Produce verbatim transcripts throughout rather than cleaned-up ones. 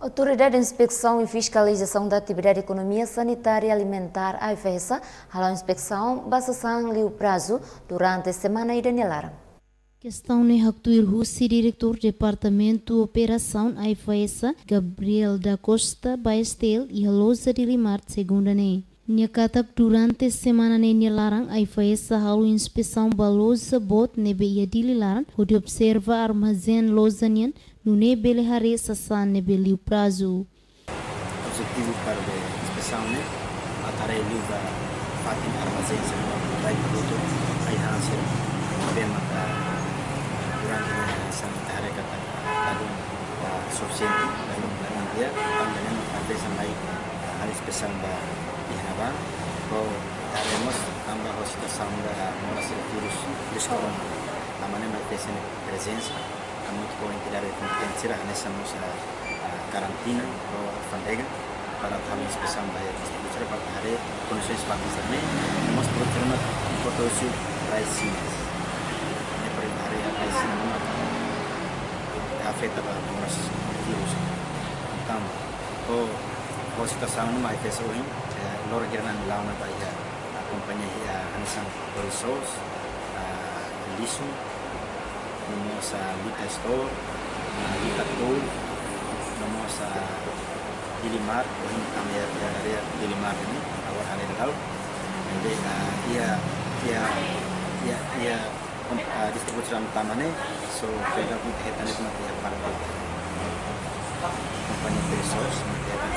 Autoridade Inspesaun i Fiskalizasaun da Atividade Ekonomia Sanitária Alimentár, AIFAESA, halo inspesaun ba sasán liu prazu durante semana ida nia laran. Kestaun ne'e haktuir husi Diretór Departamentu Operasaun AIFAESA, Gabriel da Costa, ba STL iha loja Dilimart, segunda ne'e. Nia katak durante semana ne'e nia laran, AIFAESA halo inspesaun ba loja boot ne'ebé iha Dili laran, hodi observa armazén loja nian, nune'e bele haree sasán ne'ebé liu prazu. Objetivu para be inspesaun ne'e, atu haree liu ba fatin armazén sira, ba produtu ai-han sira, ne'ebé maka durante ne'e hanesan ita haree katak ladún, ah, sufisiente, ladún, ladún di'ak, tanba ne'e mak AIFAESA mai, ah, halo inspesaun ba iha ne'ebá, hodi haree mós tanba ho situasaun ba moras sira vírus, vírus corona. Tanba ne'e mak AIFAESA nia prezensa, hamutuk ho entidade kompetente sira, hanesan mós, ah, ah, karantina, ho alfándega, para halo inspesaun ba iha distributu sira para haree kondisaun fatin sira-ne'e, no mós produtu sira mak importa husi rai Xina. Ne'e para haree rai Xina ne'e mak afeta ba moras vírus. Entaun, ho, ho situasaun ne'e mak AIFAESA ohin, eh, lori grana launa ba iha, ah, kompañia, ah, hanesan Resource, ah, Lisum, no mós, ah, Lita Store, ah, Lita Tool, no mós, ah, Dilimart, ohin ami iha, iha, iha Dilimart ne'e, agora haree dadaun. Ne'ebé, ah, iha, iha, iha, iha, kom-, ah, distributu sira tama ne'e, so, federal ita hetan ne'e mak iha parte kompañia Resource, ita hetan,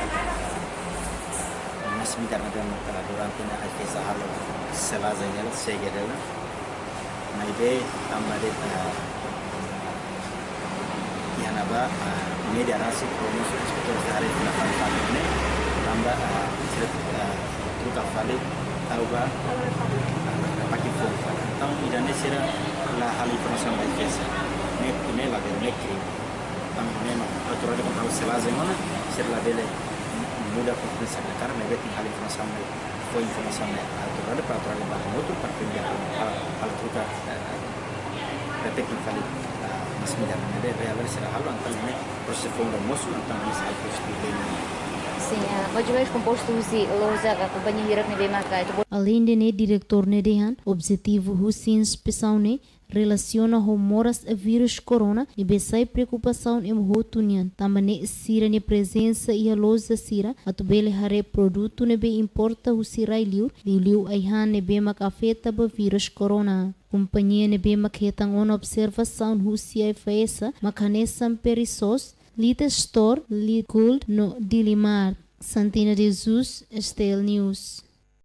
ah, masin-midar ne'ebé mak durante ne'e AIFAESA halo selagem hela, sega hela. Maibé tanba de'it, ah, iha ne'ebá, ah, média rasik, komu inspetór sira haree fila fali fatin ne'e, tanba, ah, sira, ah, troka fali tau ba, ah, fatin foun. Entaun, ida-ne'e sira la halo informasaun ba AIFAESA. Ne'e, ne'e labele, ne'e krime. Tanba ne'e mak autoridade kuandu halo selagem ona, sira labele muda kompetente sira-nia hakarak, maibé tenke halo informasaun ne'e, fó informasaun ne'e autoridade, para autoridade ba hamutuk, para primeiru, para, para troka, eh, detekta fali, eh, masin-midar ne'e, ne'ebé, ne'ebé sira halo, entaun ne'e prosesu foun mosu, entaun ne'e sai prosesu de. Sin, ah, mais ou menus kompostu husi loja ka kompañia hirak ne'ebé maka atu bo- Aleinde ne'e, diretór ne'e dehan, objetivu husi inspesaun ne'e relasiona ho moras vírus corona, ne'ebé sai preokupasaun ema hotu nian. Tanba ne'e sira-nia prezensa iha loja sira, atu bele haree produtu ne'ebé importa husi rai liur, liuliu ai-han ne'ebé mak afeta ba vírus corona. Kompañia ne'ebé mak hetan ona observasaun husi AIFAESA, mak hanesan Perissos, Lita Store, Lit Gold no Dilimart. Santina de Jesus, STL News.